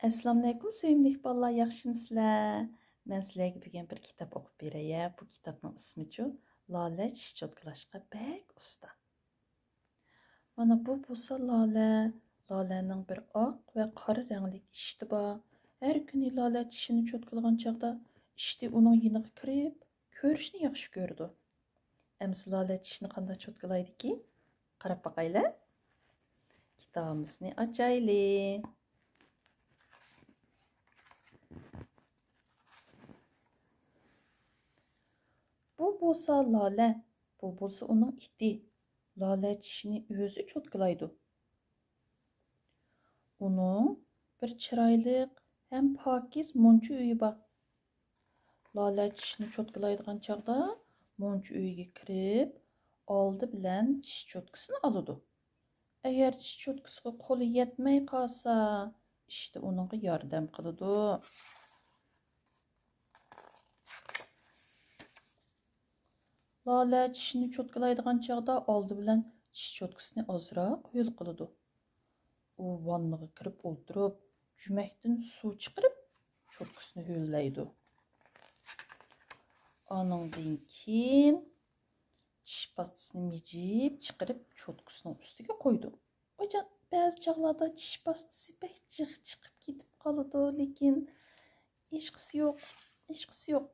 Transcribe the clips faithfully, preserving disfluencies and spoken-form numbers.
ئەسسالامۇئەلەيكۇم، سۆيۈملۈك بالىلار، ياخشىمۇسىلەر؟ مەن سىلەرگە بۈگۈن بىر كىتاب ئوقۇپ بېرەي. بۇ كىتابنىڭ ئىسمىچۇ، لالە چىش چوتكىلاشقا بەك ئۇستا. مانا بۇ بولسا لالە. لالەنىڭ بىر ئاق ۋە قارا رەڭلىك ئىشتى بار. ھەر كۈنى لالە چىشىنى چوتكىلىغان چاغدا ئىشتى ئۇنىڭ يېنىغا كىرىپ، كۆرۈشنى ياخشى كۆرىدۇ. ئەمىسە لالە چىشىنى قانداق چوتكىلايدىكىن؟ قاراپ باقايلى. كىتابىمىزنى ئاچايلى. بۇ بولسا لالە، بۇ بولسا ئۇنىڭ ئىتى. لالە چىشىنى ئۆزى چوتكىلايدۇ. ئۇنىڭ بىر چىرايلىق ھەم پاكىز مۇنچا ئۆيى بار. لالە چىشىنى چوتكىلايدىغان چاغدا مۇنچا ئۆيگە كىرىپ، ئالدى بىلەن چىش چوتكىسىنى ئالىدۇ. ئەگەر چىش چوتكىسىغا قولى يەتمەي قالسا، ئىشتى ئۇنىڭغا ياردەم قىلىدۇ. لالە چىشىنى چوتكىلايدىغان چاغدا ئالدى بىلەن چىش چوتكىسىنى ئازراق ھۆل قىلىدۇ. ئۇ ۋاننىغا كىرىپ ئولتۇرۇپ، جۈمەكتىن سۇ چىقىرىپ، چوتكىسىنى ھۆللەيدۇ. ئانىڭدىن كېيىن چىش پاستىسىنى مىجىپ چىقىرىپ، چوتكىسىنىڭ ئۈستىگە قويىدۇ. ئۇجان، بەزى چاغلاردا چىش پاستىسى بەك جىق چىقىپ كېتىپ قالىدۇ، لېكىن ھېچقىسى يوق، ھېچقىسى يوق.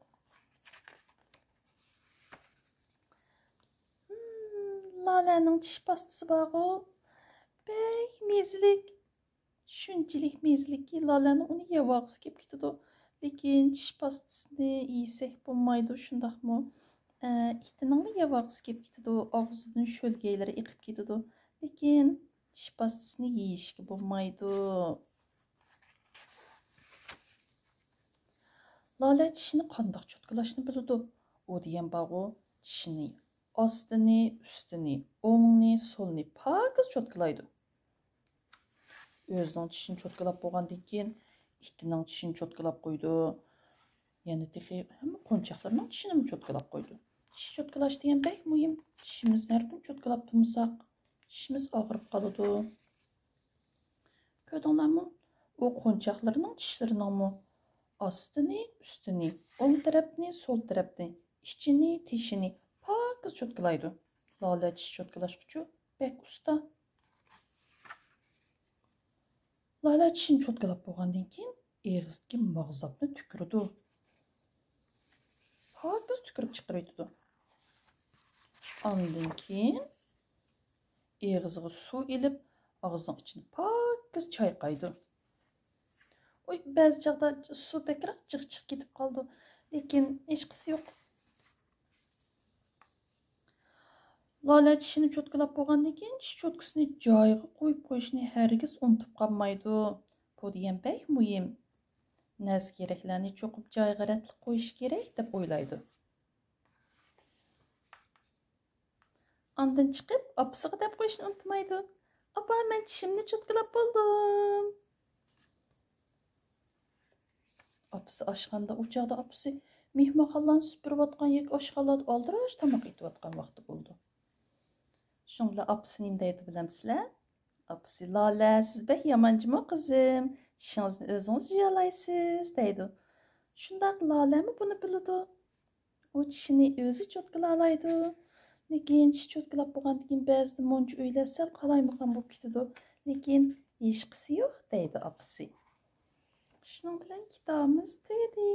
ھىم، لالەنىڭ چىش پاستىسى بارغۇ، بەك مېزىلىك. شۇنچىلىك مېزىلىككى، لالەنىڭ ئۇنى يەۋالغۇسى كېلىپ كېتىدۇ. لېكىن چىش پاستىسىنى يېسەك بولمايدۇ، شۇنداقمۇ؟ ئە، ئىتىنىڭمۇ يەۋالغۇسى كېلىپ كېتىدۇ، ئاغزىدىن شۆلگەيلىرى ئېقىپ كېتىدۇ. لېكىن چىش پاستىسىنى يېيىشكە بولمايدۇ. لالە چىشىنى قانداق چوتكىلاشنى بىلىدۇ. ئۇ دېگەن بارغۇ، چىشىنى ئاستىنى، ئۈستىنى، ئوڭنى، سولنى پاكىز چوتكىلايدۇ. ئۆزىنىڭ چىشىنى چوتكىلاپ بولغاندىن كېيىن، ئىتىنىڭ چىشىنى چوتكىلاپ قويىدۇ. يەنە تېخى ھەممە قونچاقلىرىنىڭ چىشىنىمۇ چوتكىلاپ قويىدۇ. چىش چوتكىلاش دېگەن بەك مۇھىم. چىشىمىزنى ھەر كۈنى چوتكىلاپ تۇرمىساق، چىشىمىز ئاغرىپ قالىدۇ. كۆردۈڭلارمۇ؟ ئۇ قونچاقلىرىنىڭ چىشلىرىنىڭمۇ ئاستىنى، ئۈستىنى، ئوڭ تەرەپنى، سول تەرەپنى، ئىچىنى، تېشىنى پاكىز چوتكىلايدۇ. لالە چىش چوتكىلاشقىچۇ بەك ئۇستا. لالە چىشىنى چوتكىلاپ بولغاندىن كېيىن، ئېغىزدىكى ماغزاپنى تۈكۈرىدۇ. پاكىز تۈكۈرۈپ چىقىرىۋېتىدۇ. ئاندىن كېيىن ئېغىزىغا سۇ ئېلىپ، ئاغزىنىڭ ئىچىنى پاكىز چايقايدۇ. ئۇي، بەزى چاغدا سۇ بەكرەك جىق چىقىپ كېتىپ قالىدۇ، لېكىن ھېچقىسى يوق. لالە چىشىنى چوتكىلاپ بولغاندىن كېيىن، چىش چوتكىسىنى جايىغا قويۇپ قويۇشنى ھەرگىز ئۇنتۇپ قالمايدۇ. بۇ دېگەن بەك مۇھىم. نەرسە-كېرەكلەرنى چوقۇم جايىغا رەتلىك قويۇش كېرەك، دەپ ئويلايدۇ. ئاندىن چىقىپ، ئاپىسىغا دەپ قويۇشنى ئۇنتۇمايدۇ. «ئاپا، مەن چىشىمنى چوتكىلاپ بولدۇم.» ئاپىسى ئاشخانىدا، ئۇ چاغدا ئاپىسى مېھمانخانىلارنى سۈپۈرۈۋاتقان ياكى ئاشخانىلاردا ئالدىراش تاماق ئېتىۋاتقان ۋاقتى بولىدۇ. شۇنىڭ بىلەن ئاپىسى نېمە دەيدۇ بىلەمسىلەر؟ ئاپىسى: «لالە، سىز بەك يامان جۇمۇ قىزىم، چىشىڭىزنى ئۆزىڭىز يۇيالايسىز» دەيدۇ. شۇنداق، لالەمۇ بۇنى بىلىدۇ. ئۇ چىشىنى ئۆزى چوتكىلالايدۇ. لېكىن چىش چوتكىلاپ بولغاندىن كېيىن بەزىدە مۇنچە ئۆيلەر سەل قالايمىقان بولۇپ كېتىدۇ. لېكىن ھېچقىسى يوق دەيدۇ ئاپىسى. شۇنىڭ بىلەن كىتابىمىز تۈگىدى.